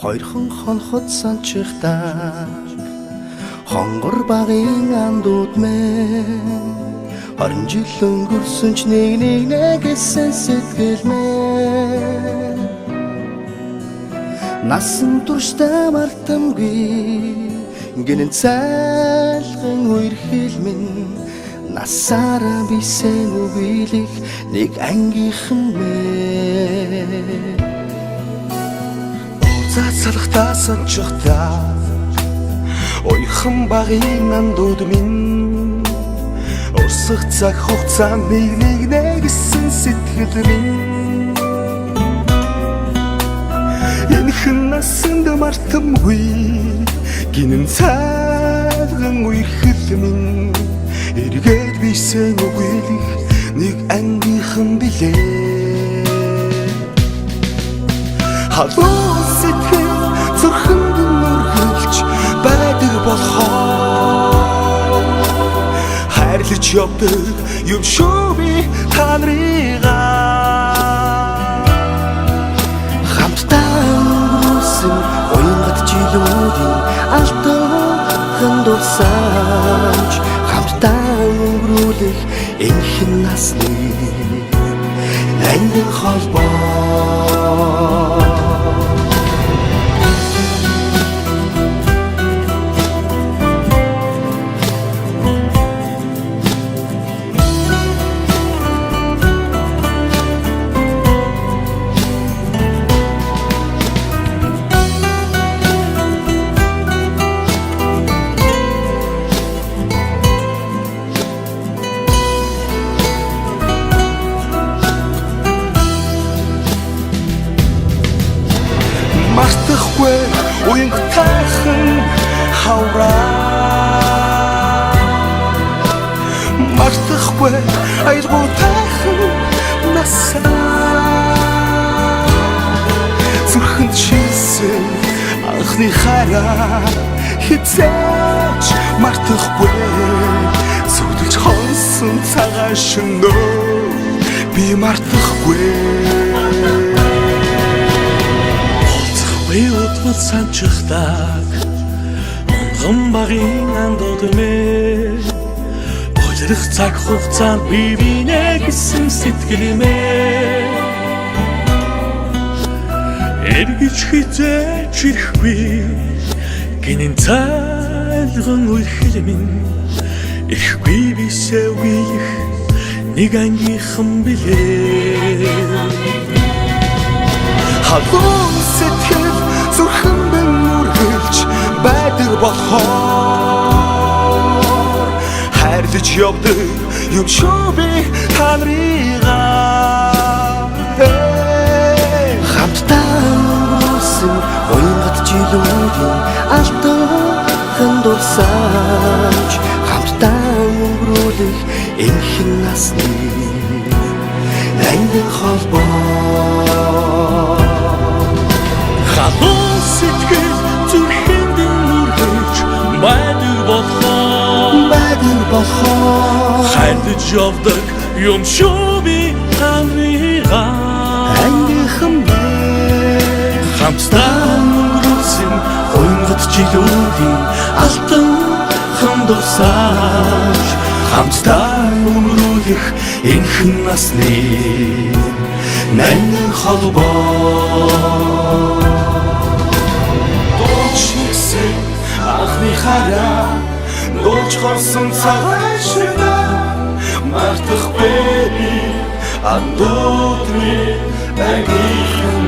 Хоёрхан хонхот санчихдаг хонгор багын андууд мэн 20 жил өнгөрсөн ч нэг нэг нэгсэн сэтгэл мэн насан туршдаа мартамгүй гинэн цайлган үерхэл минь насаараа бисэн үгэлэх нэг ангийнхан мэн. Уулзаад салхтаа санчихдаа уяхан багын андууд минь урсах цаг хугацаа нэг нэг нэгсэн сэтгэл минь энхэн насанд мартамгүй гинэн цайлган үерхэл минь эргээд бисэн үгэлэх нэг ангийнхан билээ. Халуун сэтгэл зүрхэнд нүргэлж байдаг болохоор хайрлаж явдаг юм шүү би та нарыгаа. Хамтдаа өнгөрүүлсэн уянгат жилүүдийн алтан дурсамж хамтдаа өнгөрүүлэх энхэн насны нандин холбоо. Мартахгүй уянгатайхан хавраа мартахгүй аялгуутайхан насаа зүрхэнд шилсэн анхны хайраа хизээч мартахгүй зүудэлж хонсон цагаан шөнөө би мартахгүй. Уулзахгүй удмал санчихдаг унган багын андууд мэн улирах цаг хугацаанд би бинэ гэсэн сэтгэл мэн эргэж хизээч ирэхгүй гинэн цайлган үерхэл минь ирэхгүй бисээ үеих нэг ангийнхан билээ. Халуун сэтгэл зүрхэнд үргэлж байдаг болохоор хайрлаж явдаг юм шүү би та нарыгаа. Хамтдаа өнгөрүүлсэн уянгат жилүүдийн алтан дурсамж хамтдаа өнгөрүүлэх энхэн насны нандин холбоо. Халуун сэтгэл зүрхэнд үргэлж байдаг болохоор байдаг болохоор хайрлаж явдаг юм шүү би та нарыгаа. Ангийнхан мэн Хамтдаа өнгөрүүлсэн уянгат жилүүдийн алтан дурсамж хамтдаа өнгөрүүлэх энхэн насны нандин холбоо. Дууч нэгсэн анхны хараа нууж хорсон цагаан шөнөө мартахгүй би андууд минь ангийнхан.